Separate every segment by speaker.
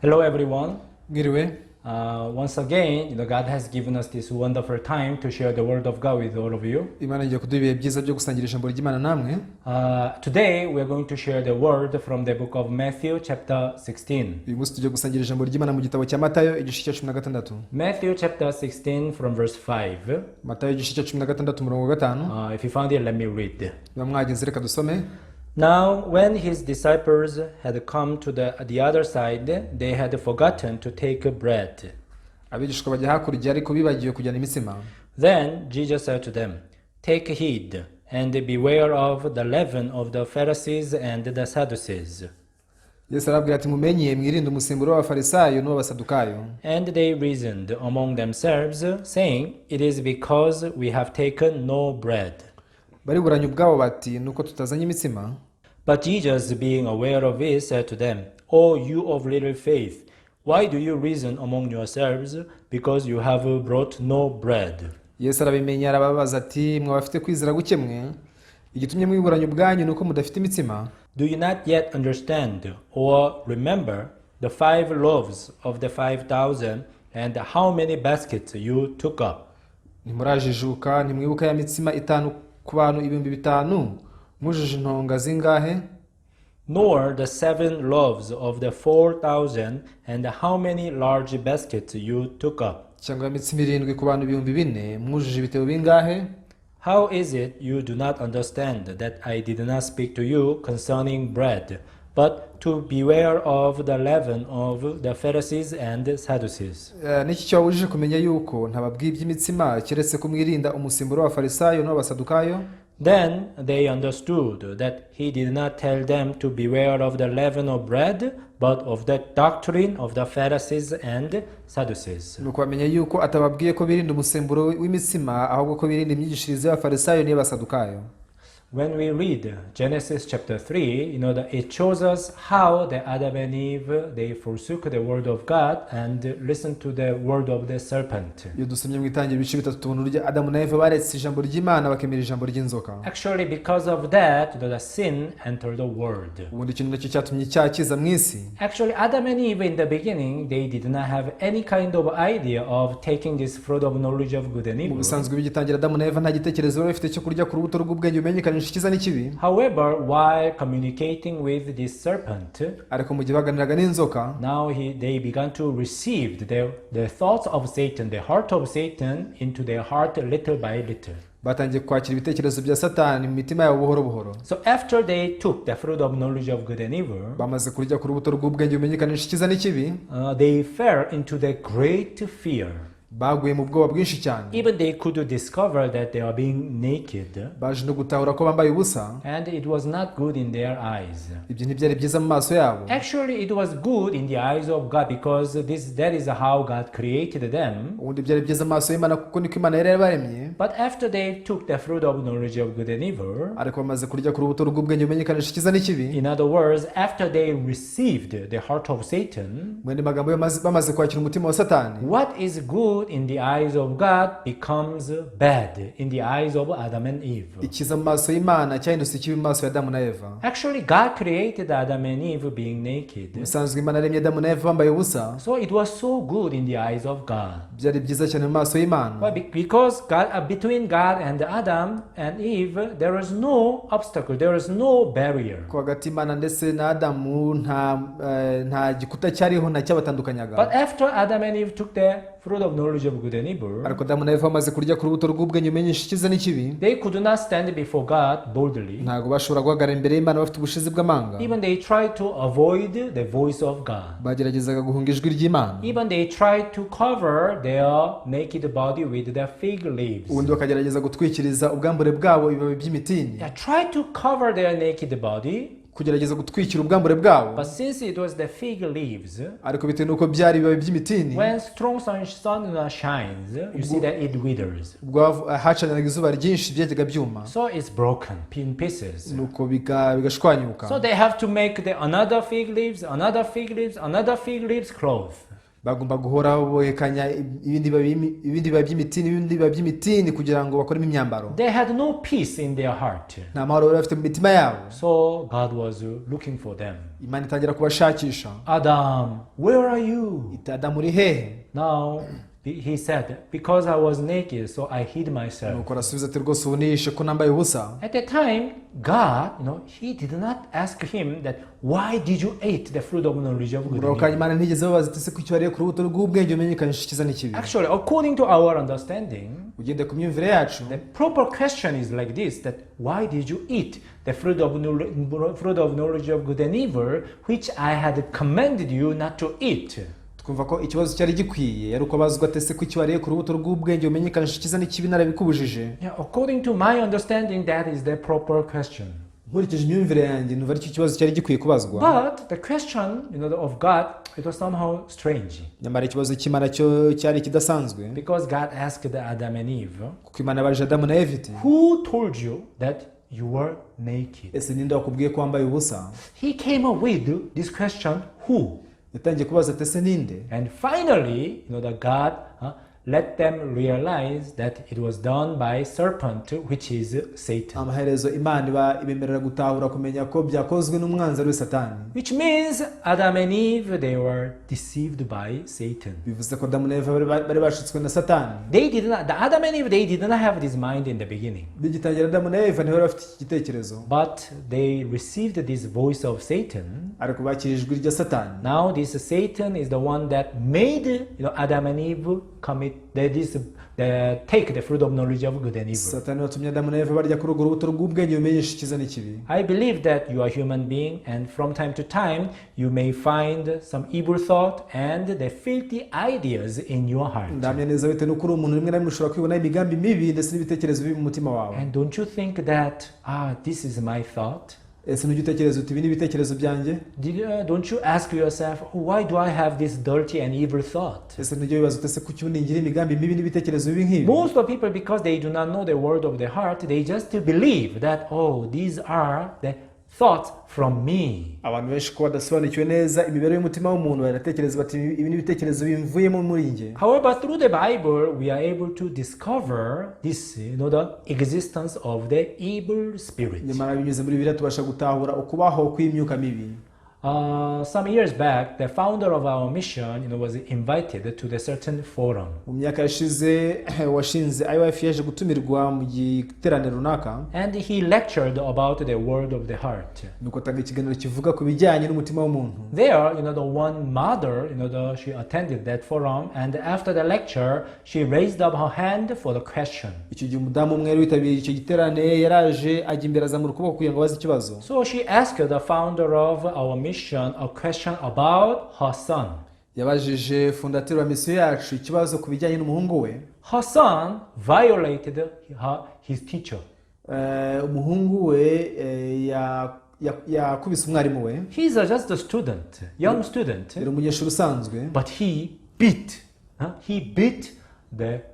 Speaker 1: Hello, everyone.
Speaker 2: Mwiriwe.
Speaker 1: Once again, God has given us this wonderful time to share the word of God with all of you.
Speaker 2: Imana igiye kuduha ibihe byiza byo gusangira ijambo ry'Imana namwe.
Speaker 1: Today, we are going to share the word from the book of Matthew, chapter 16.
Speaker 2: Uyu munsi tugiye gusangira ijambo ry'Imana mu gitabo cya Matayo, igice cya 16.
Speaker 1: Matthew, chapter 16, from verse 5.
Speaker 2: Matayo, igice cya 16, umurongo wa 5.
Speaker 1: If you found it, let me read.
Speaker 2: Niba mwageze, reka dusome.
Speaker 1: Now, when his disciples had come to the other side, they had forgotten to take bread.
Speaker 2: Abigishwa bajya hakurya, ariko bibagiwe kujyana imitsima.
Speaker 1: Then Jesus said to them, "Take heed and beware of the leaven of the Pharisees and the Sadducees."
Speaker 2: Yesu arababwira ati: "Mumenye mwirinde umusemburo w'Abafarisayo n'uw'Abasadukayo."
Speaker 1: And they reasoned among themselves, saying, "It is because we have taken no bread."
Speaker 2: Bariburanya ubwabo bati: "Nuko tutazanye imitsima."
Speaker 1: But Jesus, being aware of it, said to them, "O you of little faith, why do you reason among yourselves because you have brought no bread?"
Speaker 2: Yesu arabimenya, arababaza ati: "Mwa bafite kwizera guke mwe, igitumye mwiburanya ubwanyu ni uko mudafite imitsima?"
Speaker 1: Do you not yet understand or remember the five loaves of the 5,000 and how many baskets you took up?
Speaker 2: Ntimurajijuka? Ntimwibuka ya mitsima itanu ku bantu 5000, mwujuje intonga zingahe?
Speaker 1: Nor the seven loaves of the 4,000 and how many large baskets you took up?
Speaker 2: Cyangwa ya mitsima irindwi ku bantu 4000, mwujuje ibitebo bingahe?
Speaker 1: How is it you do not understand that I did not speak to you concerning bread, but to beware of the leaven of the Pharisees and Sadducees?
Speaker 2: Niki cyababujije kumenya yuko ntababwiye iby'imitsima, keretse ko mwirinda umusemburo w'Abafarisayo n'uw'Abasadukayo?
Speaker 1: Then they understood that he did not tell them to beware of the leaven of bread, but of the doctrine of the Pharisees and Sadducees.
Speaker 2: Nuko bamenya yuko atababwiye ko birinda umusemburo w'imitsima, ahubwo ko birinda imyigishirize y'Abafarisayo n'iy'Abasadukayo.
Speaker 1: When we read Genesis chapter 3, that it shows us how the Adam and Eve, they forsook the word of God and listened to the word of the serpent.
Speaker 2: Iyo dusomye mu Itangiriro ibice 3, tubona uburyo Adamu na Eva baretse ijambo ry'Imana, bakemera ijambo ry'inzoka.
Speaker 1: Actually, because of that, the sin entered the world.
Speaker 2: Ubundi ikintu nacyo cyatumye icyaha kiza mu isi.
Speaker 1: Actually, Adam and Eve in the beginning, they did not have any kind of idea of taking this fruit of knowledge of good and
Speaker 2: Mu
Speaker 1: evil.
Speaker 2: bisanzwe, bigitangira, Adamu na Eva nta gitekerezo bari bafite cyo kurya ku rubuto rw'ubwenge bumenyekanisha icyiza n'ikibi.
Speaker 1: However, while communicating with this serpent,
Speaker 2: Ariko mu gihe baganiraga n'inzoka,
Speaker 1: now they began to receive the thoughts of Satan, the heart of Satan into their heart little by little.
Speaker 2: Batangiye kwakira ibitekerezo bya Satani mu mitima yabo buhoro buhoro.
Speaker 1: So after they took the fruit of knowledge of good and evil,
Speaker 2: Bamaze kurya ku rubuto rw'ubwenge bumenyekanisha icyiza n'ikibi,
Speaker 1: they fell into the great fear.
Speaker 2: Baguye mu bwoba bwinshi cyane.
Speaker 1: Even they could discover that they are being naked,
Speaker 2: Baje no gutahura ko bambaye ubusa.
Speaker 1: And it was not good in their eyes.
Speaker 2: Ibyo ntibyari byiza mu maso yabo.
Speaker 1: Actually, it was good in the eyes of God because this that is how God created them.
Speaker 2: Ubundi byari byiza mu maso y'Imana, kuko niko Imana yari yarabaremye.
Speaker 1: But after they took the fruit of knowledge of good and evil,
Speaker 2: Ariko bamaze kurya ku rubuto rw'ubwenge bumenyekanisha icyiza n'ikibi,
Speaker 1: in other words, after they received the heart of Satan,
Speaker 2: mu yandi magambo, bamaze kwakira umutima wa Satani,
Speaker 1: what is good in the eyes of God becomes bad in the eyes of Adam and Eve.
Speaker 2: Icyiza mu maso y'Imana cyahindutse ikibi mu maso ya Adamu na Eva.
Speaker 1: Actually, God created Adam and Eve being naked.
Speaker 2: Ubusanzwe Imana yaremye Adamu na Eva bambaye ubusa.
Speaker 1: So it was so good in the eyes of God.
Speaker 2: Byari byiza cyane mu maso y'Imana.
Speaker 1: Why? Because God, between God and Adam and Eve, there was no obstacle, there was no barrier.
Speaker 2: Ko hagati y'Imana ndetse na Adamu nta gikuta cyariho, nta cyabatandukanyaga.
Speaker 1: But after Adam and Eve took the fruit of knowledge of good and evil,
Speaker 2: Ariko Adamu na Eva bamaze kurya ku rubuto rw'ubwenge bumenyesha icyiza n'ikibi,
Speaker 1: they could not stand before God boldly.
Speaker 2: Ntabwo bashobora guhagarara imbere y'Imana bafite ubushizi bw'amanga.
Speaker 1: Even they tried to avoid the voice of God.
Speaker 2: Bageragezaga guhunga ijwi ry'Imana.
Speaker 1: Even they tried to cover their naked body with the fig leaves.
Speaker 2: Ubundi bakagerageza gutwikiriza ubwambure bwabo ibibabi by'imitini.
Speaker 1: They tried to cover their naked body,
Speaker 2: Kugerageza gutwikira ubwambure bwabo,
Speaker 1: but since it was the fig leaves,
Speaker 2: ariko bitewe n'uko byari ibibabi by'imitini,
Speaker 1: when strong sun shines, you see that it withers.
Speaker 2: Ubwo hacaniraga izuba ryinshi, byajyaga byuma.
Speaker 1: So it's broken in pieces.
Speaker 2: Nuko bigashwanyuka.
Speaker 1: So they have to make the another fig leaves, another fig leaves, another fig leaves cloth.
Speaker 2: Bagomba guhora bohekanya ibindi bibabi by'imitini n'ibindi bibabi by'imitini kugira ngo bakoremo imyambaro.
Speaker 1: They had no peace in their heart.
Speaker 2: Nta mahoro bari bafite mu mitima yabo.
Speaker 1: So God was looking for them.
Speaker 2: Imana itangira kubashakisha.
Speaker 1: "Adam, where are you?"
Speaker 2: Iti Adamu uri hehe?
Speaker 1: Now he said, "Because I was naked, so I hid myself."
Speaker 2: Nuko arasubiza ati rwose ubu nihishe ko nambaye ubusa.
Speaker 1: At that time, God, He did not ask him that, "Why did you eat the fruit of knowledge of good
Speaker 2: Muri ako
Speaker 1: and
Speaker 2: kanya
Speaker 1: evil?"
Speaker 2: Imana ntigeze babaza iti ese kuki wariye ku rubuto rw'ubwenge umenyekanisha icyiza n'ikibi?
Speaker 1: Actually, according to our understanding,
Speaker 2: ugende ku myumvire yacu,
Speaker 1: the proper question is like this, that "Why did you eat the fruit of knowledge of good and evil, which I had commanded you not to eat?"
Speaker 2: Twumva ko ikibazo cyari gikwiye yari uko abazwa ati ese kuki wariye ku rubuto rw'ubwenge umenyekanisha icyiza n'ikibi narabikubujije?
Speaker 1: Yeah, according to my understanding, that is the proper question.
Speaker 2: Nkurikije imyumvire yanjye numva aricyo kibazo cyari gikwiye kubazwa.
Speaker 1: But the question of God, it was somehow strange.
Speaker 2: Nyamara ikibazo cy'Imana cyo cyari kidasanzwe.
Speaker 1: Because God asked Adam and Eve,
Speaker 2: kuko Imana yabajije Adamu na Eva iti
Speaker 1: "Who told you that you were naked?"
Speaker 2: ese ninde wakubwiye ko wambaye ubusa?
Speaker 1: He came up with this question, "Who?"
Speaker 2: Yatangiye kubaza ati ese ninde?
Speaker 1: And finally, the God let them realize that it was done by serpent, which is Satan.
Speaker 2: Amaherezo Imana iba ibemerera gutahura kumenya ko byakozwe n'umwanzi ari we Satani.
Speaker 1: Which means Adam and Eve, they were deceived by Satan.
Speaker 2: Bivuze ko Adamu na Eva bari bashutswe na Satani.
Speaker 1: They did not, the Adam and Eve, they did not have this mind in the beginning.
Speaker 2: Bigitangira Adamu na Eva ntibari bafite iki gitekerezo.
Speaker 1: But they received this voice of Satan.
Speaker 2: Ariko bakira ijwi rya Satani.
Speaker 1: Now this Satan is the one that made Adam and Eve commit the, this the, take the fruit of knowledge of good and evil.
Speaker 2: Satani watumye Adamu na Eva barya kuri urwo rubuto rw'ubwenge bumenyesha icyiza n'ikibi.
Speaker 1: I believe that you are human being, and from time to time you may find some evil thought and the filthy ideas in your heart.
Speaker 2: Ndahamya neza bitewe n'uko uri umuntu rimwe na rimwe ushobora kwibona imigambi mibi ndetse n'ibitekerezo bibi mu mutima wawe.
Speaker 1: And don't you think that, "Ah, this is my thought?"
Speaker 2: Ese ntujya utekereza uti ibi ni ibitekerezo byanjye?
Speaker 1: Don't you ask yourself, "Why do I have this dirty and evil thought?"
Speaker 2: Ese ntujya wibaza uti ese kuki ubundi ngira imigambi mibi n'ibitekerezo bibi nk'ibi?
Speaker 1: Most of people, because they do not know the word of the heart, they just believe that, "Oh, these are the thoughts from me."
Speaker 2: Abantu benshi ko badasobanukiwe neza imibereho y'umutima w'umuntu baratekereza bati ibi ni ibitekerezo bimvuyemo muri njye.
Speaker 1: However, through the Bible, we are able to discover this, the existence of the evil spirit.
Speaker 2: Nyamara binyuze muri Bibiliya tubasha gutahura ukubaho kw'imyuka mibi.
Speaker 1: Some years back, the founder of our mission was invited to the certain forum.
Speaker 2: Mu myaka yashize washinze IYF yaje gutumirwa mu giterane runaka.
Speaker 1: And he lectured about the word of the heart.
Speaker 2: Nuko atanga ikiganiro kivuga ku bijyanye n'umutima w'umuntu.
Speaker 1: There, the one mother, she attended that forum, and after the lecture, she raised up her hand for the question.
Speaker 2: Icyo gihe umudamu umwe wari witabiriye icyo giterane yaraje ajya imbere azamura ukuboko kugira ngo abaze ikibazo.
Speaker 1: So she asked the founder of our mission a question about her son.
Speaker 2: Yabajije fondateri wa misiyo yacu ikibazo ku bijyanye n'umuhungu we.
Speaker 1: Her son violated his teacher.
Speaker 2: Umuhungu we yakubise umwarimu we.
Speaker 1: He's just a student, young student,
Speaker 2: yari umunyeshuri usanzwe,
Speaker 1: but he beat, huh? He beat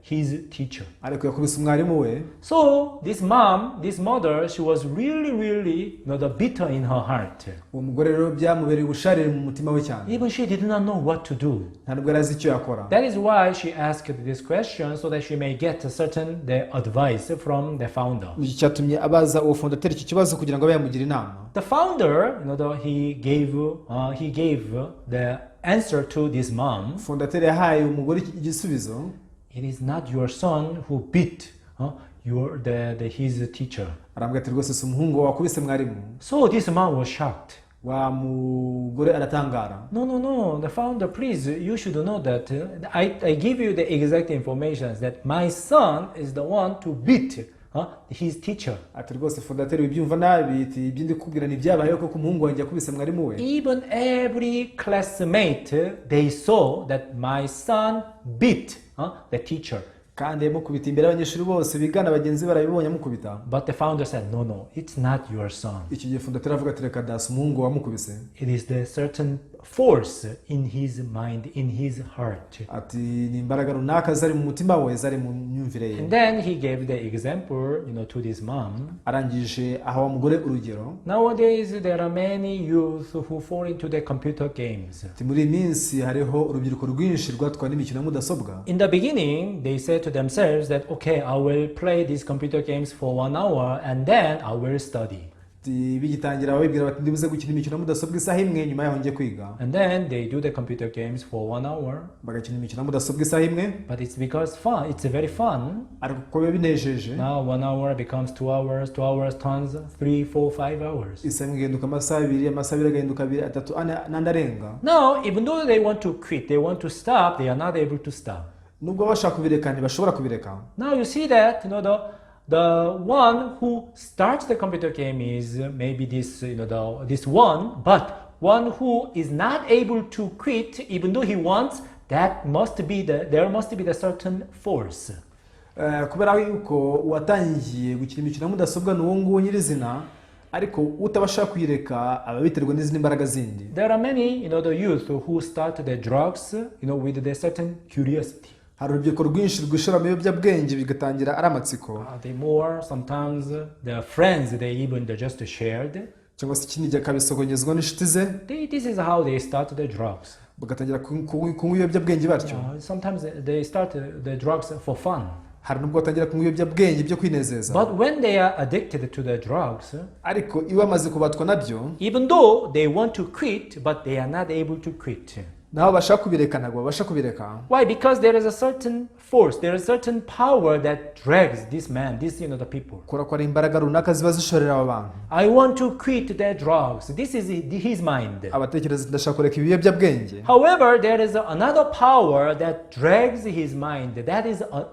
Speaker 1: his teacher.
Speaker 2: Ariko yakubise umwarimu we.
Speaker 1: So this mom, this mother, she was really, really bitter in her heart.
Speaker 2: Uwo mugore rero byamubereye ubusharire mu mutima we cyane.
Speaker 1: Even she did not know what to do.
Speaker 2: Nta nubwo yari azi icyo yakora.
Speaker 1: That is why she asked this question, so that she may get a certain the advice from the founder.
Speaker 2: Nicyo cyatumye abaza uwo fondateri icyo kibazo kugira ngo abe yamugira inama.
Speaker 1: The founder, he gave the answer to this mom.
Speaker 2: Fondateri yahaye umugore igisubizo.
Speaker 1: "It is not your son who beat his teacher."
Speaker 2: Arambwira ati rwose si umuhungu wawe wakubise mwarimu.
Speaker 1: So this mom was shocked.
Speaker 2: Wa mugore aratangara.
Speaker 1: "No, no, no, the founder, please, you should know that I give you the exact information that my son is the one to beat his teacher."
Speaker 2: Ati rwose fondateri wibyumva nabi ati ibyo ndi kukubwira ntibyabayeho kuko umuhungu wanjye yakubise mwarimu we.
Speaker 1: "Even every classmate, they saw that my son beat the teacher."
Speaker 2: Kandi yamukubita imbere y'abanyeshuri bose bigana bagenzi be barabibonye amukubita.
Speaker 1: But the founder said, "No, no, it's not your son."
Speaker 2: Icyo gihe fondateri avuga ati reka da si umuhungu wamukubise.
Speaker 1: "It is the certain force in his mind, in his heart.
Speaker 2: Ati ni imbaraga runaka zari mu mutima we, zari mu myumvire ye.
Speaker 1: And then he gave the example to this mom.
Speaker 2: Arangije aha wa mugore urugero.
Speaker 1: Nowadays, there are many youth who fall into the computer games.
Speaker 2: Ati muri iyi minsi hariho urubyiruko rwinshi rwatwawe n'imikino ya mudasobwa.
Speaker 1: In the beginning, they said to themselves that, "Okay, I will play these computer games for 1 hour and then I will study."
Speaker 2: Ati bigitangira babibwira bati ndibuze gukina imikino ya mudasobwa isaha imwe, nyuma yaho njye kwiga.
Speaker 1: And then they do the computer games for 1 hour.
Speaker 2: Bagakina imikino ya mudasobwa isaha imwe.
Speaker 1: But it's because fun, it's very fun.
Speaker 2: Ariko kuko biba binejeje.
Speaker 1: Now 1 hour becomes 2 hours, 2 hours turns 3, 4, 5 hours.
Speaker 2: Isaha imwe igahinduka amasaha abiri, amasaha abiri agahinduka abiri, atatu, ane n'andi arenga.
Speaker 1: Now, even though they want to quit, they want to stop, they are not able to stop.
Speaker 2: Nubwo baba bashaka kubireka ntibashobora kubireka.
Speaker 1: Now you see that the one who starts the computer game is maybe this you know the this one, but one who is not able to quit even though he wants, that must be the there must be the certain force.
Speaker 2: Eh, kubera yuko uwatangiye gukina imikino ya mudasobwa ni uwo nguwo nyirizina, ariko utabasha kuyireka aba biterwa n'izindi mbaraga zindi.
Speaker 1: There are many the youth who start the drugs with the certain curiosity.
Speaker 2: Hari urubyiruko rwinshi rwishora mu biyobyabwenge bigatangira ari amatsiko.
Speaker 1: They more sometimes their friends, they even they just shared.
Speaker 2: Cyangwa se ikindi gihe akabisogongezwa n'inshuti ze.
Speaker 1: This is how they start the drugs.
Speaker 2: Bagatangira kunywa ibiyobyabwenge batyo.
Speaker 1: Sometimes they start the drugs for fun.
Speaker 2: Hari n'ubwo batangira kunywa ibiyobyabwenge byo kwinezeza.
Speaker 1: But when they are addicted to the drugs,
Speaker 2: ariko iyo bamaze kubatwa nabyo,
Speaker 1: even though they want to quit, but they are not able to quit.
Speaker 2: Naho bashaka kubireka ntabwo babasha kubireka.
Speaker 1: Why? Because there is a certain force, there is a certain power that drags this man, this the people.
Speaker 2: Kubera ko hari imbaraga runaka ziba zishorera aba bantu.
Speaker 1: "I want to quit the drugs." This is his mind.
Speaker 2: Abatekereza ndashaka kureka ibiyobyabwenge.
Speaker 1: However, there is another power that drags his mind.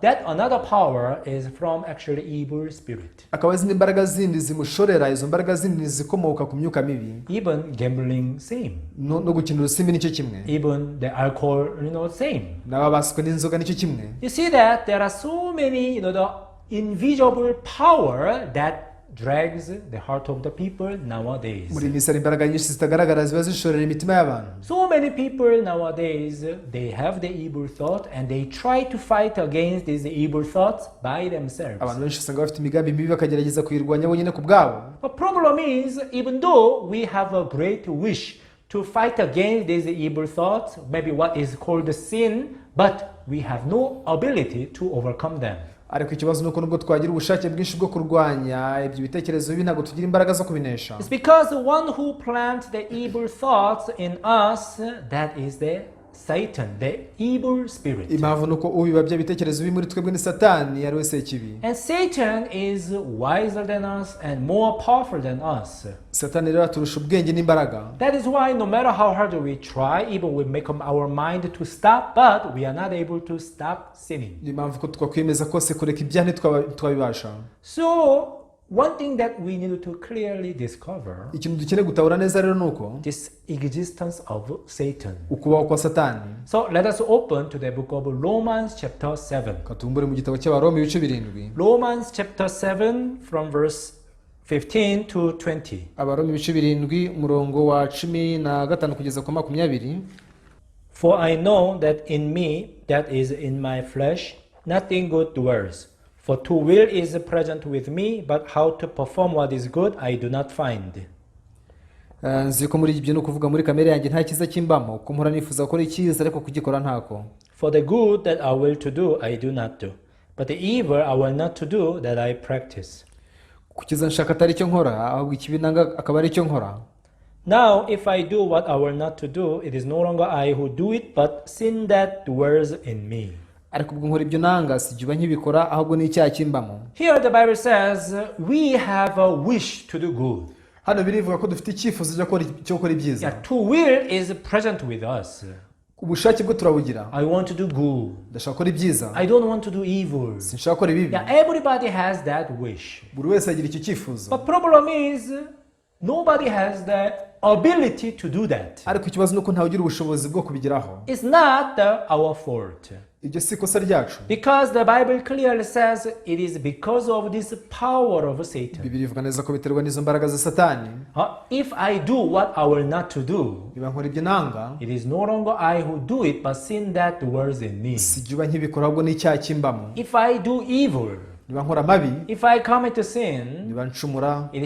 Speaker 1: That another power is from actually evil spirit.
Speaker 2: Akaba izindi mbaraga zindi zimushorera, izo mbaraga zindi ni izikomoka ku myuka mibi.
Speaker 1: Even gambling, same.
Speaker 2: No gukina urusimbi nicyo kimwe.
Speaker 1: Even the alcohol, same.
Speaker 2: N'ababaswe n'inzoga nicyo kimwe.
Speaker 1: You see that there are so many the invisible power that drags the heart of the people nowadays.
Speaker 2: Muri iyi minsi hari imbaraga nyinshi zitagaragara ziba zishorera imitima y'abantu.
Speaker 1: So many people nowadays, they have the evil thought and they try to fight against these evil thoughts by themselves.
Speaker 2: Abantu benshi usanga bafite imigambi mibi bakagerageza kuyirwanya bonyine ku bwabo.
Speaker 1: The problem is, even though we have a great wish to fight against these evil thoughts, maybe what is called sin, but we have no ability to overcome them.
Speaker 2: Ariko ikibazo ni uko nubwo twagira ubushake bwinshi bwo kurwanya ibyo bitekerezo bibi ntabwo tugira imbaraga zo kubinesha.
Speaker 1: It's because the one who plants the evil thoughts in us, that is the Satan, the evil spirit.
Speaker 2: Impamvu ni uko ubiba bya bitekerezo bibi muri twebwe ni Satani ari we Sekibi.
Speaker 1: And Satan is wiser than us and more powerful than us.
Speaker 2: Satani rero aturusha ubwenge n'imbaraga.
Speaker 1: That is why no matter how hard we try, even we make up our mind to stop, but we are not able to stop sinning.
Speaker 2: Niyo mpamvu ko twakwiyemeza kose kureka ibyaha ntitwabibasha.
Speaker 1: So, one thing that we need to clearly discover,
Speaker 2: Ikintu dukeneye gutahura neza rero ni uko
Speaker 1: this existence of Satan.
Speaker 2: Ukubaho kwa Satani.
Speaker 1: So, let us open to the book of Romans chapter 7.
Speaker 2: Katumbure mu gitabo cy'Abaroma ibice birindwi.
Speaker 1: Romans chapter 7 from verse 15 to 20.
Speaker 2: Abaroma ibice birindwi umurongo wa 15 kugeza ku 20.
Speaker 1: For I know that in me, that is in my flesh, nothing good dwells. For to will is present with me, but how to perform what is good I do not find.
Speaker 2: Eh, nzi ko muri ibyo ni ukuvuga muri kamere yanjye nta cyiza kimbamo ko mpora nifuza gukora icyiza ariko kugikora ntako.
Speaker 1: For the good that I will to do, I do not do. But the evil I will not to do, that I practice.
Speaker 2: Kuko icyiza nshaka atari cyo nkora ahubwo ikibi nanga akaba ari cyo nkora.
Speaker 1: Now, if I do what I will not to do, it is no longer I who do it, but sin that dwells in me.
Speaker 2: Ariko ubwo nkora ibyo nanga si jye uba nkibikora ahubwo ni icyaha kimbamo.
Speaker 1: Here the Bible says we have a wish to do good.
Speaker 2: Hano birivuga ko dufite icyifuzo cyo gukora ibyiza.
Speaker 1: Yeah, to will is present with us.
Speaker 2: Ubushake bwo turabugira.
Speaker 1: I want to do good.
Speaker 2: Ndashaka gukora ibyiza.
Speaker 1: I don't want to do evil.
Speaker 2: Sinshaka gukora ibibi.
Speaker 1: Yeah, everybody has that wish.
Speaker 2: Buri wese agira icyo cyifuzo.
Speaker 1: But problem is nobody has the ability to do that.
Speaker 2: Ariko ikibazo ni uko ntawe ugira ubushobozi bwo kubigeraho.
Speaker 1: It's not our fault.
Speaker 2: Iryo si ikosa ryacu.
Speaker 1: Because the Bible clearly says it is because of this power of Satan.
Speaker 2: Bibiliya ivuga neza ko biterwa n'izo mbaraga za Satani.
Speaker 1: If I do what I will not to do,
Speaker 2: Niba nkora ibyo nanga,
Speaker 1: it is no longer I who do it, but sin that dwells in me.
Speaker 2: Si jye uba nkibikora, ahubwo n'icyaha kimbamo.
Speaker 1: If I do evil,
Speaker 2: Niba nkora amabi,
Speaker 1: if I commit a sin,
Speaker 2: niba ncumura,
Speaker 1: it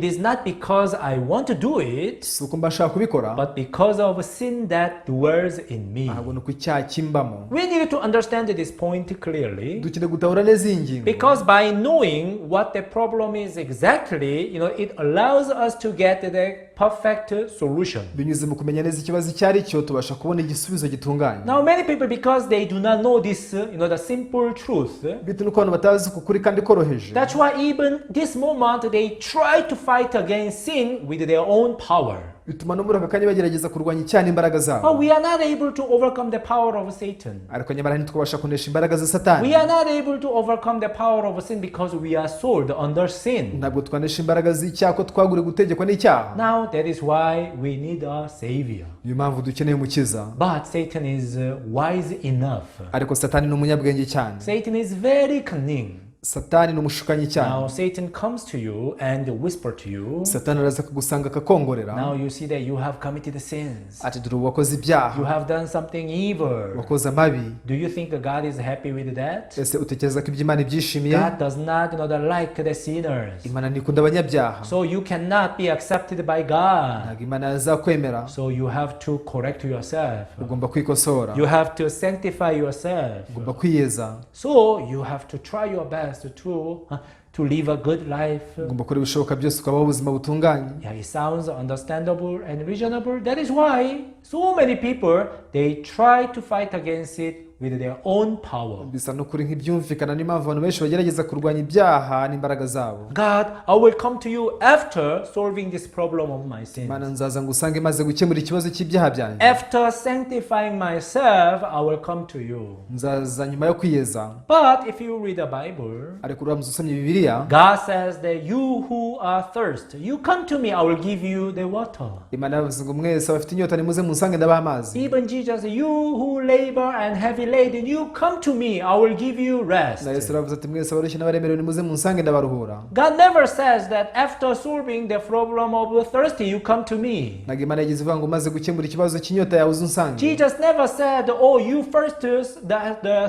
Speaker 1: is not because I want to do it,
Speaker 2: si uko mba nshaka kubikora,
Speaker 1: but because of sin that dwells in me.
Speaker 2: Ahubwo ni uko icyaha kimbamo.
Speaker 1: We need to understand this point clearly.
Speaker 2: Dukeneye gutahura neza iyi ngingo.
Speaker 1: Because by knowing what the problem is exactly, it allows us to get the perfect solution.
Speaker 2: Binyuze mu kumenya neza ikibazo icyo ari cyo, tubasha kubona igisubizo gitunganye.
Speaker 1: Now, many people, because they do not know this, the simple truth,
Speaker 2: Bitewe n'uko abantu batazi ku kuri kandi koroheje,
Speaker 1: that's why even this moment they try to fight against sin with their own power.
Speaker 2: Bituma no muri aka kanya bagerageza kurwanya icyaha n'imbaraga zabo.
Speaker 1: But we are not able to overcome the power of Satan.
Speaker 2: Ariko nyamara ntitwabasha kunesha imbaraga za Satani.
Speaker 1: We are not able to overcome the power of sin because we are sold under sin.
Speaker 2: Ntabwo twanesha imbaraga z'icyaha ko twaguriwe gutegekwa n'icyaha.
Speaker 1: Now, that is why we need a savior.
Speaker 2: Niyo mpamvu dukeneye umukiza.
Speaker 1: But Satan is wise enough.
Speaker 2: Ariko Satani ni umunyabwenge cyane.
Speaker 1: Satan is very cunning.
Speaker 2: Satani ni umushukanyi cyane.
Speaker 1: Now Satan comes to you and whisper to you.
Speaker 2: Satani araza akagusanga akakongorera.
Speaker 1: Now you see that you have committed sins.
Speaker 2: Ati dore ubu wakoze ibyaha.
Speaker 1: You have done something evil.
Speaker 2: Wakoze amabi.
Speaker 1: Do you think God is happy with that?
Speaker 2: Ese utekereza ko ibyo Imana ibyishimiye?
Speaker 1: God does not like the sinners.
Speaker 2: Imana ntikunda abanyabyaha.
Speaker 1: So you cannot be accepted by God.
Speaker 2: Ntabwo Imana yazakwemera.
Speaker 1: So you have to correct yourself.
Speaker 2: Ugomba kwikosora.
Speaker 1: You have to sanctify yourself.
Speaker 2: Ugomba kwiyeza.
Speaker 1: So you have to try your best to live a good life.
Speaker 2: Ugomba gukora ibishoboka byose ukabaho ubuzima butunganye.
Speaker 1: Yeah, it sounds understandable and reasonable. That is why so many people, they try to fight against it with their own power.
Speaker 2: Bisa n'ukuri nk'ibyumvikana, niyo mpamvu abantu benshi bagerageza kurwanya ibyaha n'imbaraga zabo.
Speaker 1: God, I will come to you after solving this problem of my sins.
Speaker 2: Imana, nzaza ngo usange maze gukemura ikibazo cy'ibyaha byanjye.
Speaker 1: After sanctifying myself, I will come to you.
Speaker 2: Nzaza nyuma yo kwiyeza.
Speaker 1: But if you read the Bible,
Speaker 2: Ariko uramutse usomye Bibiliya,
Speaker 1: God says that you who are thirsty, you come to me, I will give you the water.
Speaker 2: Imana yavuze ngo mwese abafite inyota nimuze munsange ndabaha amazi.
Speaker 1: Even Jesus, you who labor and heavy laden, you come to me, I will give you rest.
Speaker 2: Na Yesu aravuze ati mwese abarushye n'abaremerewe nimuze munsange ndabaruhura.
Speaker 1: God never says that after solving the problem of thirsty, you come to me.
Speaker 2: Ntabwo Imana yigeze ivuga ngo umaze gukemura ikibazo cy'inyota yawe uze unsange.
Speaker 1: Jesus never said, "Oh, you first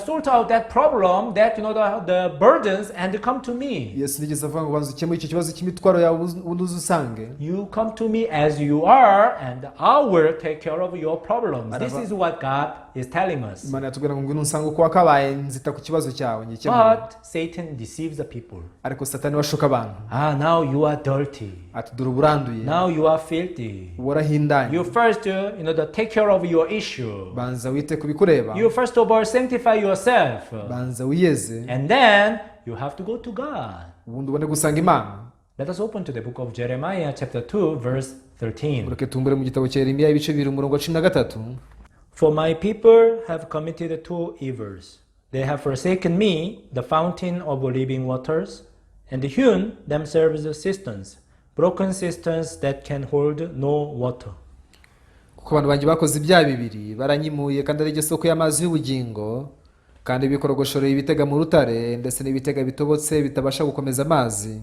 Speaker 1: sort out that problem, that the burdens, and come to me."
Speaker 2: Yesu ntiyigeze avuga ngo banza ukemure icyo kibazo cy'imitwaro yawe ubundi uze unsange.
Speaker 1: You come to me as you are, and I will take care of your problems. This
Speaker 2: Arava-
Speaker 1: is what God is telling us.
Speaker 2: Imana yatubwira ngo ngwino unsange uko wakabaye, nzita ku kibazo cyawe ngikemure.
Speaker 1: But Satan deceives the people.
Speaker 2: Ariko Satani washuka abantu.
Speaker 1: Ah, now you are dirty.
Speaker 2: Ati dore uburanduye.
Speaker 1: Now you are filthy.
Speaker 2: Warahindanye.
Speaker 1: You first, take care of your issue.
Speaker 2: Banza wite ku bikureba.
Speaker 1: You first of all sanctify yourself,
Speaker 2: Banza wiyeze.
Speaker 1: And then you have to go to God.
Speaker 2: Ubundi ubone gusanga Imana.
Speaker 1: Let us open to the book of Jeremiah, chapter 2, verse 13.
Speaker 2: Mureke tumbure mu gitabo cya Yeremiya ibice 2 umurongo wa 13.
Speaker 1: For my people have committed two evils. They have forsaken me, the fountain of living waters, and hewn themselves cisterns, broken cisterns that can hold no water.
Speaker 2: Kuko abantu banjye bakoze ibyaha bibiri, baranyimuye kandi ari soko y'amazi y'ubugingo, kandi bikorogoshoreye ibitega mu rutare ndetse n'ibitega bitobotse bitabasha gukomeza amazi.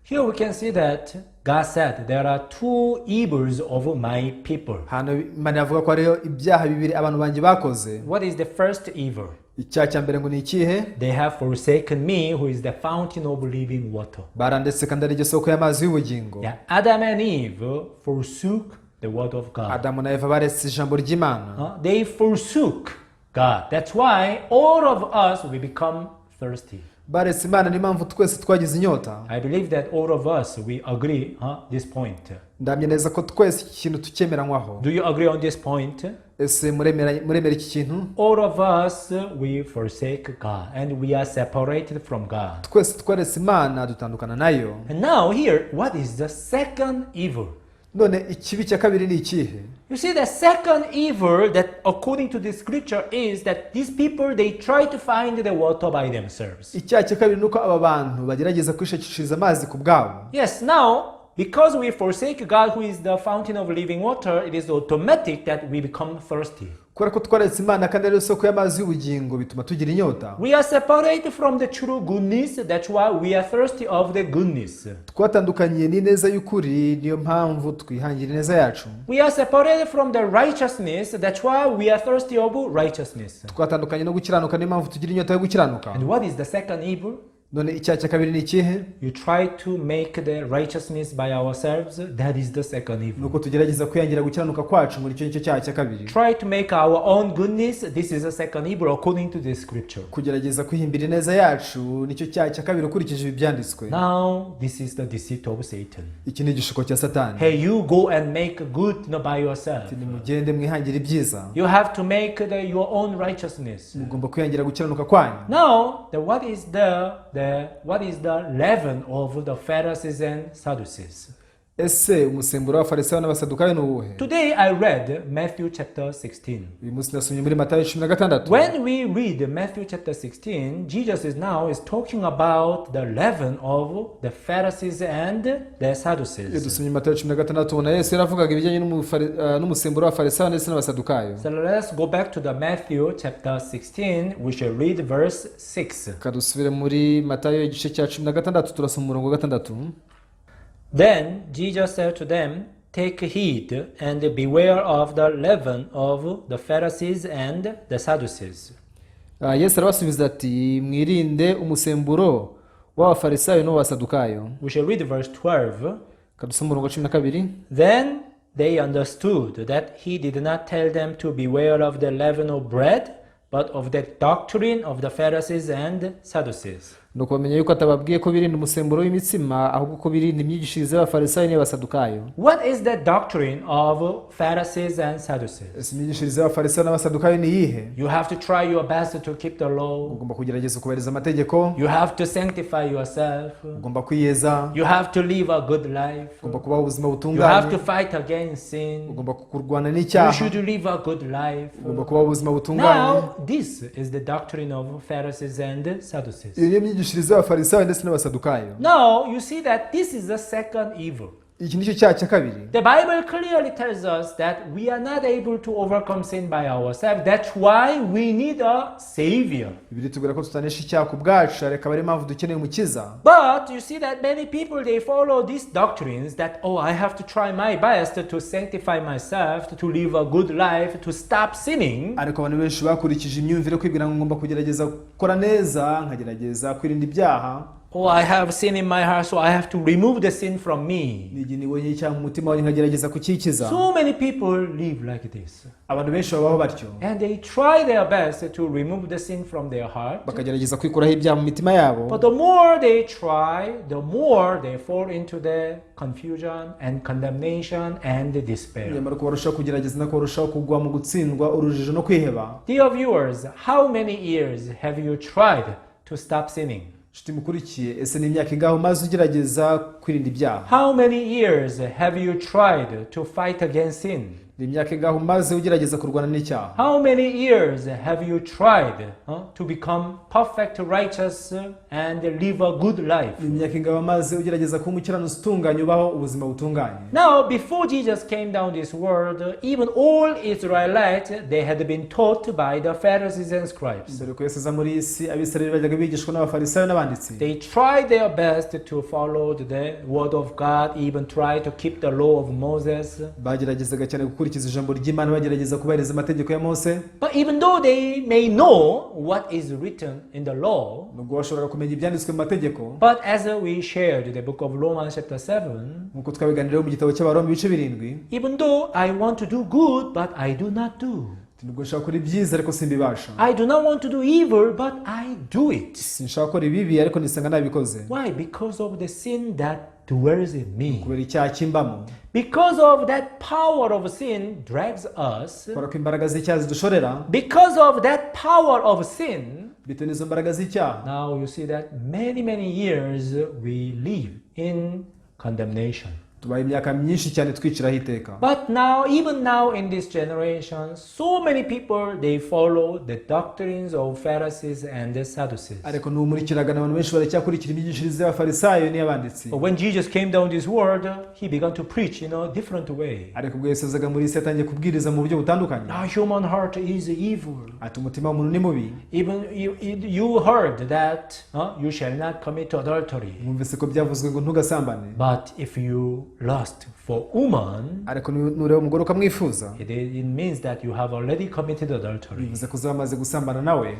Speaker 1: Here we can see that God said there are two evils of my people.
Speaker 2: Hano Imana yavuga ko hariho ibyaha bibiri abantu banjye bakoze.
Speaker 1: What is the first evil?
Speaker 2: Icyaha cya mbere ngo ni ikihe?
Speaker 1: They have forsaken me, who is the fountain of living water.
Speaker 2: Barandetse kandi ari soko y'amazi y'ubugingo.
Speaker 1: Yeah, Adam and Eve forsook the word of God.
Speaker 2: Adamu na Eva baretse ijambo ry'Imana.
Speaker 1: They forsook God. That's why all of us, we become thirsty.
Speaker 2: Baretse Imana, niyo mpamvu twese twagize inyota.
Speaker 1: I believe that all of us, we agree, huh, this point.
Speaker 2: Ndamya neza ko twese iki kintu tucyemeranywaho.
Speaker 1: Do you agree on this point?
Speaker 2: Ese muremera muremera iki kintu?
Speaker 1: All of us, we forsake God and we are separated from God.
Speaker 2: Twese twaretse Imana dutandukana nayo.
Speaker 1: And now here, what is the second evil?
Speaker 2: None ikibi cya kabiri ni ikihe?
Speaker 1: You see, the second evil that according to the scripture is that these people, they try to find the water by themselves.
Speaker 2: Icyaha cya kabiri ni uko aba bantu bagerageza kwishakishiriza amazi ku bwabo.
Speaker 1: Yes, now because we forsake God, who is the fountain of living water, it is automatic that we become thirsty.
Speaker 2: Kubera ko twaretse Imana kandi ariyo soko y'amazi y'ubugingo, bituma tugira inyota.
Speaker 1: We are separated from the true goodness. That's why we are thirsty of the goodness.
Speaker 2: Twatandukanye n'ineza y'ukuri, niyo mpamvu twihangira ineza yacu.
Speaker 1: We are separated from the righteousness. That's why we are thirsty of righteousness.
Speaker 2: Twatandukanye no gukiranuka, niyo mpamvu tugira inyota yo gukiranuka.
Speaker 1: And what is the second evil?
Speaker 2: None icyaha cya kabiri ni ikihe?
Speaker 1: You try to make the righteousness by ourselves. That is the second
Speaker 2: Ni
Speaker 1: evil.
Speaker 2: uko tugerageza kwihangira gukiranuka kwacu, ngo nicyo nicyo cyaha cya kabiri.
Speaker 1: Try to make our own goodness. This is the second evil according to the scripture.
Speaker 2: Kugerageza kwihimbira ineza yacu nicyo cyaha cya kabiri ukurikije ibi byanditswe.
Speaker 1: Now, this is the deceit of Satan.
Speaker 2: Iki ni igishuko cya Satani.
Speaker 1: Hey, you go and make good by yourself.
Speaker 2: Nimugende mwihangire ibyiza.
Speaker 1: You have to make your own righteousness.
Speaker 2: Mugomba kwihangira gukiranuka kwanyu.
Speaker 1: Now, the, what is the what is the leaven of the Pharisees and Sadducees?
Speaker 2: Ese umusemburo w'Abafarisayo n'Abasadukayo ni uwuhe?
Speaker 1: Today I read Matthew chapter 16.
Speaker 2: Uyu munsi nasomye muri Matayo 16.
Speaker 1: When we read Matthew chapter 16, Jesus is now is talking about the leaven of the Pharisees and the
Speaker 2: Iyo
Speaker 1: Sadducees.
Speaker 2: dusomye Matayo 16, tubona Yesu yaravugaga ibijyanye n'umusemburo w'Abafarisayo ndetse n'Abasadukayo.
Speaker 1: So let's go back to the Matthew chapter 16. We shall read verse 6.
Speaker 2: Reka dusubire muri Matayo igice cya 16, turasoma umurongo wa 6.
Speaker 1: Then Jesus said to them, "Take heed and beware of the leaven of the Pharisees and the Sadducees."
Speaker 2: Ah, Yesu arabasubiza ati: "Mwirinde umusemburo w'Abafarisayo n'uw'Abasadukayo."
Speaker 1: We shall read verse 12.
Speaker 2: Reka dusome umurongo wa 12.
Speaker 1: Then they understood that he did not tell them to beware of the leaven of bread, but of the doctrine of the Pharisees and Sadducees.
Speaker 2: Nuko bamenya yuko atababwiye ko birinda umusemburo w'imitsima, ahubwo ko birinda imyigishirize y'Abafarisayo n'iy'Abasadukayo.
Speaker 1: What is the doctrine of Pharisees and Sadducees?
Speaker 2: Ese imyigishirize y'Abafarisayo n'Abasadukayo ni iyihe?
Speaker 1: You have to try your best to keep the law.
Speaker 2: Ugomba kugerageza kubahiriza amategeko.
Speaker 1: You have to sanctify yourself.
Speaker 2: Ugomba kwiyeza.
Speaker 1: You have to live a good life.
Speaker 2: Ugomba kubaho ubuzima
Speaker 1: You have
Speaker 2: butunganye.
Speaker 1: to fight against sin.
Speaker 2: Ugomba kurwana
Speaker 1: You
Speaker 2: n'icyaha.
Speaker 1: should live a good life.
Speaker 2: Ugomba kubaho ubuzima butunganye.
Speaker 1: Now, this is the doctrine of Pharisees and Sadducees.
Speaker 2: Iyo niyo myigishirize y'Abafarisayo ndetse n'Abasadukayo.
Speaker 1: Now, you see that this is the second evil.
Speaker 2: Iki nicyo cyaha cya kabiri.
Speaker 1: The Bible clearly tells us that we are not able to overcome sin by ourselves. That's why we need a savior.
Speaker 2: Bibiliya itubwira ko tutanesha icyaha ku bwacu, ariko akaba ariyo mpamvu dukeneye umukiza.
Speaker 1: But you see that many people, they follow these doctrines that, oh, I have to try my best to sanctify myself, to live a good life, to stop sinning.
Speaker 2: Ariko abantu benshi bakurikije imyumvire yo kwibwira ngo ngomba kugerageza gukora neza, nkagerageza kwirinda ibyaha.
Speaker 1: Oh, I have sin in my heart, so I have to remove the sin from me.
Speaker 2: N'igihe nibonye icyaha mu mutima wanjye, nkagerageza kucyikiza.
Speaker 1: So many people live like this.
Speaker 2: Abantu benshi babaho batyo.
Speaker 1: And they try their best to remove the sin from their heart.
Speaker 2: Bakagerageza kwikuraho ibyaha mu mitima yabo.
Speaker 1: But the more they try, the more they fall into the confusion and condemnation and despair.
Speaker 2: Nyamara uko barushaho kugerageza, nako barushaho kugwa mu gutsindwa, urujijo no kwiheba.
Speaker 1: Dear viewers, how many years have you tried to stop sinning?
Speaker 2: Nshuti mukurikiye, ese ni imyaka ingahe umaze ugerageza kwirinda ibyaha?
Speaker 1: How many years have you tried to fight against sin?
Speaker 2: Ni imyaka ingahe umaze ugerageza kurwana n'icyaha?
Speaker 1: How many years have you tried to become perfect, righteous, and live a good life?
Speaker 2: Ni imyaka ingahe umaze ugerageza kuba umukiranutsi utunganye, ubaho ubuzima butunganye?
Speaker 1: Now, before Jesus came down this world, even all Israelites, they had been taught by the Pharisees and scribes.
Speaker 2: Mbere ko Yesu aza muri iyi si, Abisirayeli bajyaga bigishwa n'Abafarisayo n'abanditsi.
Speaker 1: They tried their best to follow the word of God, even tried to keep the law of Moses.
Speaker 2: Bageragezaga cyane gukurikiza ijambo ry'Imana, bagerageza kubahiriza amategeko ya Mose.
Speaker 1: But even though they may know what is written in the law,
Speaker 2: Nubwo bashoboraga kumenya ibyanditswe mu mategeko,
Speaker 1: but as we shared the book of Romans chapter 7,
Speaker 2: nk'uko twabiganiriyeho mu gitabo cy'Abaroma ibice 7,
Speaker 1: even though I want to do good, but I do not do.
Speaker 2: Nubwo nshaka gukora ibyiza, ariko simbibasha.
Speaker 1: I do not want to do evil, but I do it.
Speaker 2: Sinshaka gukora ibibi, ariko nisanga nabikoze.
Speaker 1: Why? Because of the sin that dwells in me.
Speaker 2: Kubera icyaha kimbamo.
Speaker 1: Because of that power of sin drags us.
Speaker 2: Kubera ko imbaraga z'icyaha zidushorera.
Speaker 1: Because of that power of sin,
Speaker 2: Bitewe n'izo mbaraga z'icyaha,
Speaker 1: now you see that many, many years we live in condemnation.
Speaker 2: Tubaye imyaka myinshi cyane twiciraho iteka.
Speaker 1: But now, even now in this generation, so many people, they follow the doctrines of Pharisees and the Sadducees.
Speaker 2: Ariko n'ubu muri kiragano abantu benshi baracyakurikira imyigishirize y'abafarisayo n'iy'abanditsi.
Speaker 1: But when Jesus came down this world, he began to preach in a different way.
Speaker 2: Ariko ubwo Yesu yazaga muri isi yatangiye kubwiriza mu buryo butandukanye.
Speaker 1: Now human heart is evil.
Speaker 2: Ati umutima w'umuntu ni mubi.
Speaker 1: Even you heard that you shall not commit adultery.
Speaker 2: Mwumvise ko byavuzwe ngo ntugasambane.
Speaker 1: But if you lust for woman,
Speaker 2: Ariko nureba umugore ukamwifuza,
Speaker 1: it means that you have already committed adultery.
Speaker 2: Bivuze ko uzaba wamaze gusambana nawe.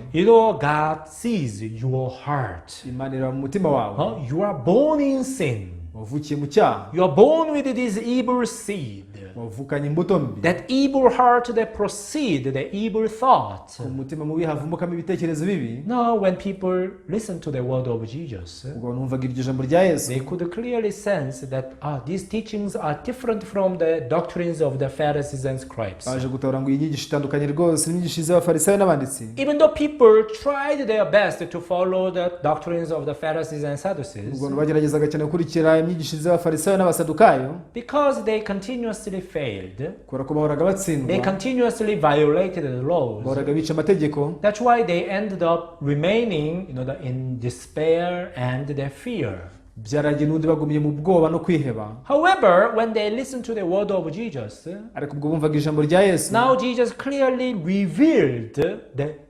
Speaker 1: God sees your heart.
Speaker 2: Imana ireba mu mutima wawe.
Speaker 1: Huh? You are born in sin.
Speaker 2: Wavukiye mu cyaha.
Speaker 1: You are born with this evil seed.
Speaker 2: Wavukanye imbuto mbi.
Speaker 1: That evil heart that proceed the evil thought.
Speaker 2: Umutima mubi havumbukamo ibitekerezo bibi.
Speaker 1: Now, when people listen to the word of Jesus,
Speaker 2: Ubwo numvaga iryo jambo rya Yesu,
Speaker 1: they could clearly sense that these teachings are different from the doctrines of the Pharisees and scribes.
Speaker 2: Baje gutahura ngo iyi nyigisho itandukanye rwose n'imyigishirize y'abafarisayo n'abanditsi.
Speaker 1: Even though people tried their best to follow the doctrines of the Pharisees and Sadducees,
Speaker 2: Ubwo bageragezaga cyane gukurikira imyigishirize y'abafarisayo n'abasadukayo,
Speaker 1: because they continuously failed,
Speaker 2: kubera ko bahoraga
Speaker 1: they
Speaker 2: batsindwa,
Speaker 1: continuously violated the laws.
Speaker 2: Bahoraga bica amategeko.
Speaker 1: That's why they ended up remaining in despair and their fear.
Speaker 2: Byaragiye n'ubundi bagumye mu bwoba no kwiheba.
Speaker 1: However, when they listened to the word of Jesus,
Speaker 2: Ariko ubwo bumvaga ijambo rya Yesu,
Speaker 1: now Jesus clearly revealed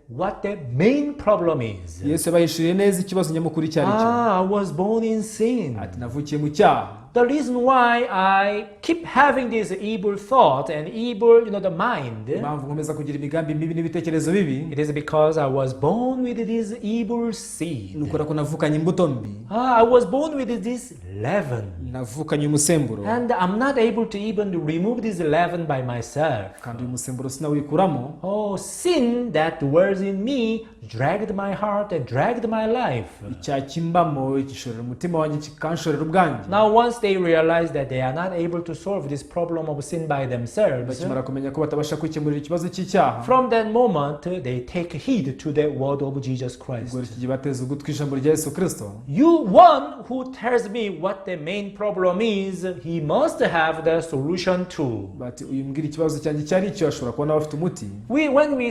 Speaker 1: what the main problem is.
Speaker 2: Yesu yabahishuriye neza ikibazo nyamukuru icyo ari cyo.
Speaker 1: Ah, I was born in sin.
Speaker 2: Ati navukiye mu cyaha.
Speaker 1: The reason why I keep having this evil thought and evil, the mind,
Speaker 2: Impamvu nkomeza kugira imigambi mibi n'ibitekerezo bibi,
Speaker 1: it is because I was born with this evil seed.
Speaker 2: Ni ukubera ko navukanye imbuto mbi.
Speaker 1: Ah, I was born with this leaven.
Speaker 2: Navukanye umusemburo.
Speaker 1: And I'm not able to even remove this leaven by myself.
Speaker 2: Kandi uyu musemburo sinawikuramo.
Speaker 1: Oh, sin that dwells in me dragged my heart and dragged my life.
Speaker 2: Icyaha kimbamo gishorera umutima wanjye kikanshorera ubwanjye.
Speaker 1: Now, once they realize that they are not able to solve this problem of sin by themselves,
Speaker 2: Bakimara kumenya ko batabasha kwikemurira ikibazo cy'icyaha,
Speaker 1: from that moment they take heed to the word of Jesus Christ.
Speaker 2: Ubwo iki gihe bateze ugutwi ijambo rya Yesu Kristo.
Speaker 1: You one who tells me what the main problem is, he must have the solution too.
Speaker 2: Bati uyu mbwira ikibazo cyanjye icyo ari cyo ashobora kubona bafite umuti.
Speaker 1: When we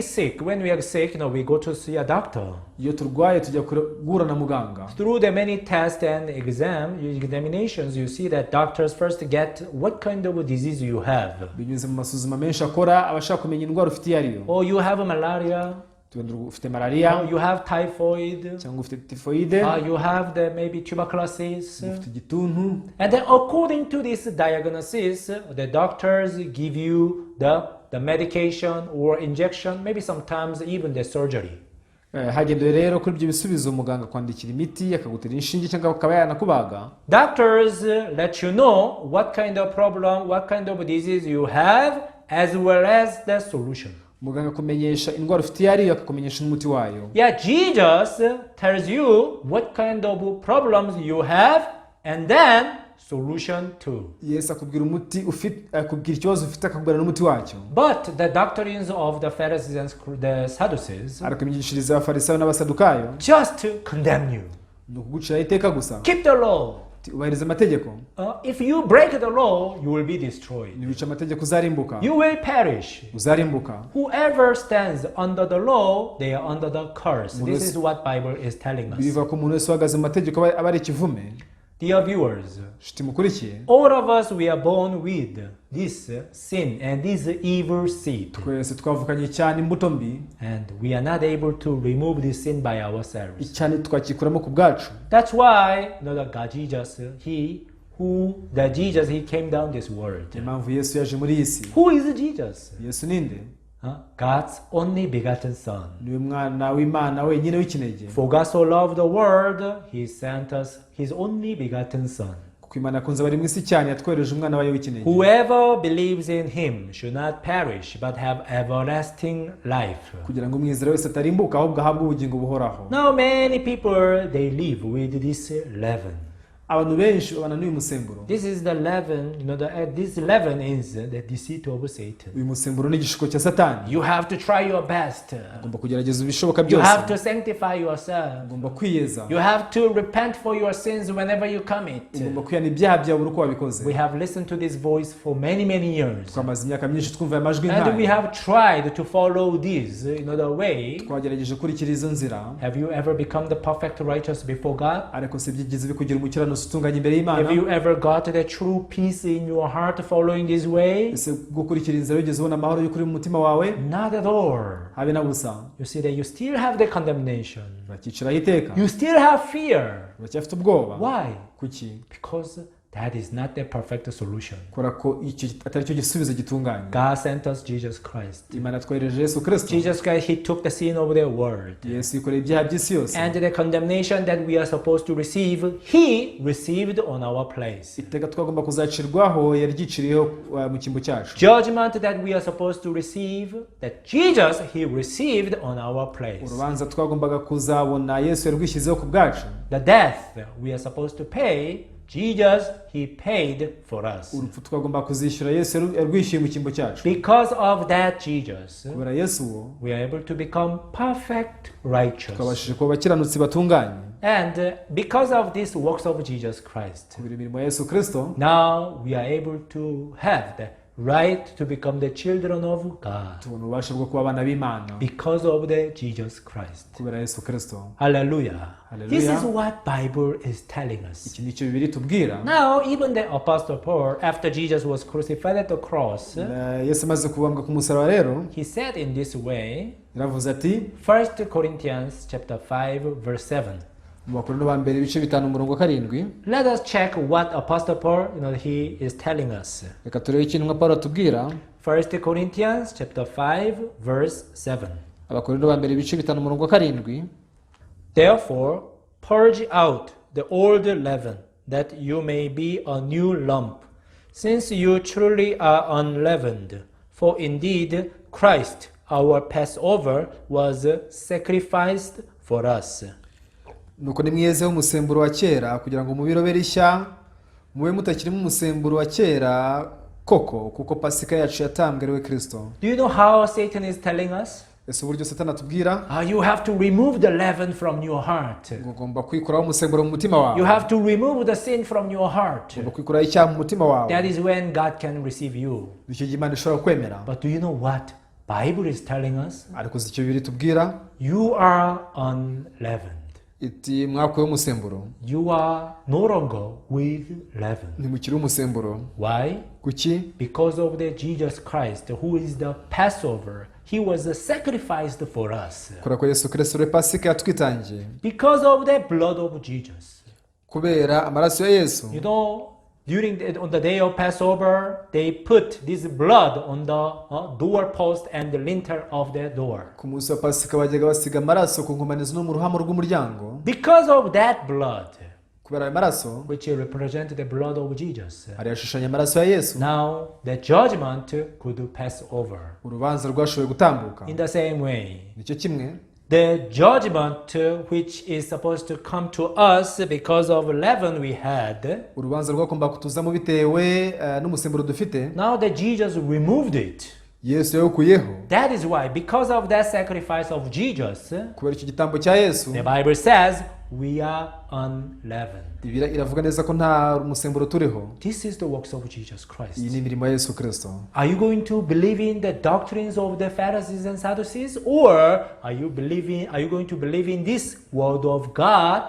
Speaker 1: are sick, we go to see a doctor.
Speaker 2: Iyo turwaye tujya guhura na muganga.
Speaker 1: Through the many tests and examinations, you see that doctors first get what kind of disease you have.
Speaker 2: Binyuze mu masuzuma menshi akora aba ashaka kumenya indwara ufite iyo ariyo.
Speaker 1: Oh, you have malaria.
Speaker 2: Wenda ufite malariya.
Speaker 1: Oh, you have typhoid.
Speaker 2: Cyangwa ufite tifoyide.
Speaker 1: You have the maybe tuberculosis.
Speaker 2: Ufite igituntu.
Speaker 1: And then according to this diagnosis, the doctors give you the medication or injection, maybe sometimes even the surgery.
Speaker 2: Eh, hagendewe rero kuri ibyo bisubizo muganga akwandikira imiti akagutera inshinge cyangwa akaba yanakubaga.
Speaker 1: Doctors let you know what kind of problem, what kind of disease you have, as well as the solution.
Speaker 2: Muganga akumenyesha indwara ufite iyo ariyo akakumenyesha n'umuti wayo.
Speaker 1: Yeah, Jesus tells you what kind of problems you have and then solution too.
Speaker 2: Yesu akubwira umuti ufite akubwira ikibazo ufite akakubwira n'umuti wacyo.
Speaker 1: But the doctrines of the Pharisees and the Sadducees
Speaker 2: Ariko imyigishirize y'abafarisayo n'abasadukayo
Speaker 1: just to condemn you.
Speaker 2: Ni ukuguciraho iteka gusa.
Speaker 1: Keep the law.
Speaker 2: Ati, ubahiriza amategeko.
Speaker 1: If you break the law, you will be destroyed.
Speaker 2: Niwica amategeko uzarimbuka.
Speaker 1: You will perish.
Speaker 2: Uzarimbuka.
Speaker 1: Whoever stands under the law, they are under the curse. This
Speaker 2: Muresi-
Speaker 1: is what Bible is telling us.
Speaker 2: Bivuga ko umuntu wese uhagaze mu mategeko aba aba ari ikivume.
Speaker 1: Dear viewers,
Speaker 2: nshuti mukurikiye,
Speaker 1: all of us, we are born with this sin and this evil seed.
Speaker 2: Twese twavukanye cyane imbuto mbi.
Speaker 1: And we are not able to remove this sin by ourselves.
Speaker 2: Icyaha twakikuramo ku bwacu.
Speaker 1: That's why the God Jesus, he who the Jesus he came down this world.
Speaker 2: Niyo mpamvu Yesu yaje muri iyi si.
Speaker 1: Who is Jesus?
Speaker 2: Yesu ninde?
Speaker 1: Huh? God's only begotten Son.
Speaker 2: Niwe mwana w'Imana wenyine w'ikinege.
Speaker 1: For God so loved the world, he sent us his only begotten Son.
Speaker 2: Kuko Imana yakunze abari mu isi cyane yatwohereje umwana wayo w'ikinege.
Speaker 1: Whoever believes in him should not perish but have everlasting life.
Speaker 2: Kugira ngo umwizera wese atarimbuka ahubwo ahabwe ubugingo buhoraho.
Speaker 1: Now many people, they live with this leaven.
Speaker 2: Abantu benshi babana n'uyu musemburo.
Speaker 1: This is the leaven, this leaven is the deceit of Satan.
Speaker 2: Uyu musemburo ni igishuko cya Satani.
Speaker 1: You have to try your best.
Speaker 2: Ugomba kugerageza ibishoboka
Speaker 1: You
Speaker 2: byose.
Speaker 1: have to sanctify yourself.
Speaker 2: Ugomba kwiyeza.
Speaker 1: You have to repent for your sins whenever you commit.
Speaker 2: Ugomba kwihana ibyaha byawe buri uko wabikoze.
Speaker 1: We have listened to this voice for many, many years.
Speaker 2: Twamaze imyaka myinshi twumva aya majwi
Speaker 1: And we
Speaker 2: nk'aya.
Speaker 1: have tried to follow this the way.
Speaker 2: Twagerageje gukurikira izo nzira.
Speaker 1: Have you ever become the perfect righteous before God?
Speaker 2: Ariko si byigeze bikugira umukiranutsi utunganye imbere y'Imana?
Speaker 1: Have you ever got the true peace in your heart following this way?
Speaker 2: Ese gukurikira inzira wigeze ubona amahoro y'ukuri mu mutima wawe?
Speaker 1: Not at all.
Speaker 2: Habe na busa.
Speaker 1: You see that you still have the condemnation.
Speaker 2: Uracyiciraho iteka.
Speaker 1: You still have fear.
Speaker 2: Uracyafite ubwoba.
Speaker 1: Why?
Speaker 2: Kuki?
Speaker 1: Because that is not the perfect solution.
Speaker 2: Kubera ko icyo atari cyo gisubizo gitunganye.
Speaker 1: God sent us Jesus Christ.
Speaker 2: Imana twohereje Yesu Kirisito.
Speaker 1: Jesus Christ, He took the sin of the world.
Speaker 2: Yesu yikoreye ibyaha by'isi yose.
Speaker 1: And the condemnation that we are supposed to receive, He received on our place.
Speaker 2: Iteka twagomba kuzacirwaho yaryiciriyeho mu cyimbo cyacu.
Speaker 1: Judgment that we are supposed to receive, that Jesus, He received on our place.
Speaker 2: Urubanza twagombaga kuzabona Yesu yarwishyizeho ku bwacu.
Speaker 1: The death we are supposed to pay, Jesus, He paid for us.
Speaker 2: Urupfu twagomba kuzishyura Yesu yarwishyuye mu cyimbo cyacu.
Speaker 1: Because of that Jesus,
Speaker 2: Kubera Yesu uwo
Speaker 1: we are able to become perfect righteous.
Speaker 2: twabashije kuba abakiranutsi batunganye.
Speaker 1: And because of these works of Jesus Christ,
Speaker 2: Kubera imirimo ya Yesu Kirisito
Speaker 1: now we are able to have the right to become the children of God
Speaker 2: tubona ububasha bwo kuba abana b'Imana
Speaker 1: because of the Jesus Christ.
Speaker 2: kubera Yesu Kirisito.
Speaker 1: Hallelujah. This
Speaker 2: Hallelujah.
Speaker 1: is what Bible is telling us.
Speaker 2: Iki nicyo Bibiliya itubwira.
Speaker 1: Now, even the Apostle Paul, after Jesus was crucified at the cross,
Speaker 2: Yesu amaze kubambwa ku musaraba rero
Speaker 1: he said in this way,
Speaker 2: yaravuze ati
Speaker 1: 1 Corinthians chapter 5 verse 7.
Speaker 2: mu Bakorinto ba mbere ibice 5 umurongo wa 7.
Speaker 1: Let us check what Apostle Paul, he is telling us.
Speaker 2: Reka turebe ikintu nka Paulo atubwira.
Speaker 1: 1 Corinthians chapter 5 verse 7.
Speaker 2: Abakorinto ba mbere ibice 5 umurongo wa 7.
Speaker 1: Therefore, purge out the old leaven, that you may be a new lump, since you truly are unleavened. For indeed, Christ, our Passover, was sacrificed for us.
Speaker 2: Nuko nimwiyezeho umusemburo wa kera kugira ngo mubirobe rishya mube mutakirimo umusemburo wa kera koko kuko Pasika yacu yatambwe ari we Kristo.
Speaker 1: Do you know how Satan is telling us?
Speaker 2: Ese uburyo Satani atubwira
Speaker 1: You have to remove the leaven from your heart.
Speaker 2: ngo ugomba kwikuraho umusemburo mu mutima wawe.
Speaker 1: You have to remove the sin from your heart.
Speaker 2: Ugomba kwikuraho icyaha mu mutima wawe.
Speaker 1: That is when God can receive you.
Speaker 2: Nicyo gihe Imana ishobora kwemera.
Speaker 1: But do you know what Bible is telling us?
Speaker 2: Ariko uzi icyo Bibiliya itubwira?
Speaker 1: You are unleavened.
Speaker 2: Iti mwakuyeho umusemburo.
Speaker 1: You are no longer with leaven.
Speaker 2: Ntimukiri umusemburo.
Speaker 1: Why?
Speaker 2: Kuki?
Speaker 1: Because of the Jesus Christ, who is the Passover. He was sacrificed for us.
Speaker 2: Kubera ko Yesu Kristo ari we Pasika yatwitangiye.
Speaker 1: Because of the blood of Jesus.
Speaker 2: Kubera amaraso ya Yesu.
Speaker 1: On the day of Passover, they put this blood on the doorpost and the lintel of the door.
Speaker 2: Ku munsi wa Pasika bajyaga basiga amaraso ku nkomanizo no mu ruhamo rw'umuryango.
Speaker 1: Because of that blood,
Speaker 2: Kubera ayo maraso
Speaker 1: which represent the blood of Jesus,
Speaker 2: arayashushanya amaraso ya Yesu.
Speaker 1: now the judgment could pass over.
Speaker 2: Urubanza rwashoboye gutambuka.
Speaker 1: In the same way,
Speaker 2: Nicyo kimwe
Speaker 1: the judgment which is supposed to come to us because of leaven we had,
Speaker 2: urubanza rwagomba kutuzamo bitewe n'umusemburo dufite.
Speaker 1: Now that Jesus removed it.
Speaker 2: Yesu yawukuyeho.
Speaker 1: That is why, because of that sacrifice of Jesus,
Speaker 2: Kubera icyo gitambo cya Yesu,
Speaker 1: the Bible says we are unleavened.
Speaker 2: Bibiliya iravuga neza ko nta musemburo turiho.
Speaker 1: This is the works of Jesus Christ.
Speaker 2: Iyi ni imirimo ya Yesu Kristo.
Speaker 1: Are you going to believe in the doctrines of the Pharisees and Sadducees, or are you going to believe in this word of God,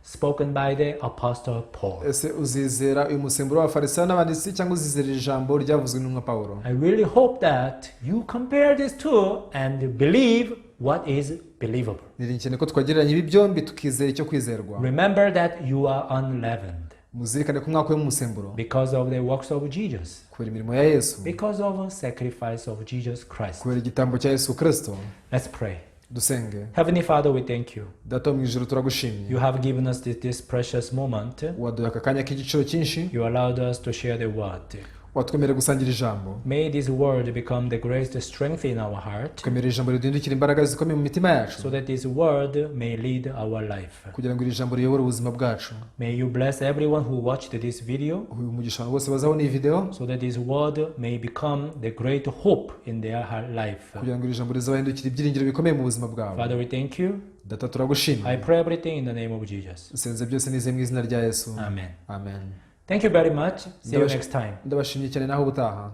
Speaker 1: spoken by the Apostle Paul?
Speaker 2: Ese uzizera uyu musemburo w'abafarisayo n'abanditsi cyangwa uzizera ijambo ryavuzwe n'intumwa Pawulo?
Speaker 1: I really hope that you compare these two and believe what is believable.
Speaker 2: Niringiye ko twagereranya ibi byombi tukizera icyo kwizerwa.
Speaker 1: Remember that you are unleavened
Speaker 2: Muzirikane ko mwaka w'umusemburo
Speaker 1: because of the works of Jesus,
Speaker 2: kubera imirimo ya Yesu,
Speaker 1: because of the sacrifice of Jesus Christ.
Speaker 2: kubera igitambo cya Yesu Kristo.
Speaker 1: Let's pray.
Speaker 2: Dusenge.
Speaker 1: Heavenly Father, we thank you.
Speaker 2: Data wo mu ijuru turagushimye.
Speaker 1: You have given us this precious moment.
Speaker 2: Waduha aka kanya k'igiciro cyinshi.
Speaker 1: You allowed us to share the word.
Speaker 2: Watwemerera gusangira ijambo.
Speaker 1: May this word become the greatest strength in our heart
Speaker 2: Twemerera ijambo riduhindukira imbaraga zikomeye mu mitima yacu
Speaker 1: so that this word may lead our life.
Speaker 2: Kugira ngo iri jambo riyobore ubuzima bwacu.
Speaker 1: May you bless everyone who watched this video
Speaker 2: Uhe umugisha abantu bose bazabona iyi video
Speaker 1: so that this word may become the great hope in their life.
Speaker 2: Kugira ngo iri jambo rizabahindukire ibyiringiro bikomeye mu buzima bwabo.
Speaker 1: Father, we thank you.
Speaker 2: Data, turagushimye.
Speaker 1: I pray everything in the name of Jesus.
Speaker 2: Nsenze byose nizeye mu izina rya Yesu.
Speaker 1: Amen.
Speaker 2: Amen.
Speaker 1: Thank you very much. See you
Speaker 2: Ndabash-
Speaker 1: next time.
Speaker 2: Ndabashimye cyane, naho ubutaha.